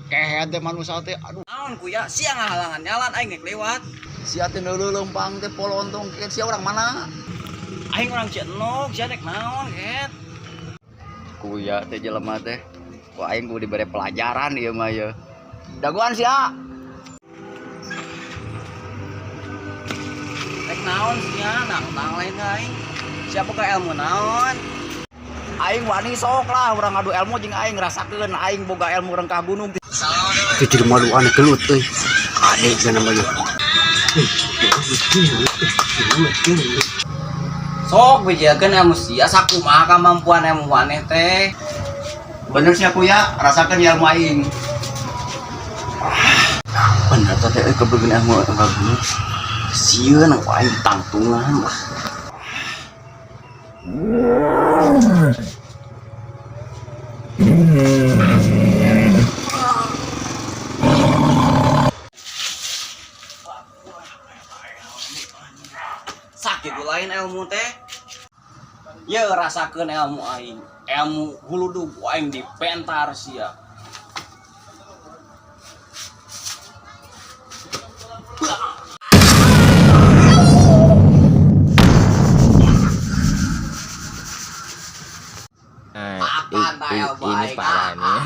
Kehed teh manusia teh, aduh. Naon kuya, sia ngahalangan jalan aing rek lewat. Sia teh neuleuh leumpang teh polontong kehed, sia orang mana? Aing orang Cienok, sia rek naon kehed? Kuya teh jelema teh. Ku aing kudu dibere pelajaran ieu mah ieu. Dagoan sia. Rek naon sia, nangtang lain ka aing. Sia boga ilmu naon? Aing wani sok lah urang ngadu ilmu jeung aing, rasakeun aing boga ilmu rengkah gunung. Itu jadi malu aneh gelut euy. Kade cenah mah ieu. Sok bejakeun ilmu sia sakumaha kamampuan ilmu maneh teh. Bener sia kuya, rasakeun ilmu aing. Bener teh euy kebeulkeun ilmu rengkah gunung. Sieun ku aing tangtungan lah. Sakit lain ilmu teh. Ye rasakeun ilmu aing. Ilmu huludug aing dipentar sia. Nah, Apa ini ilmu aing? parah nih.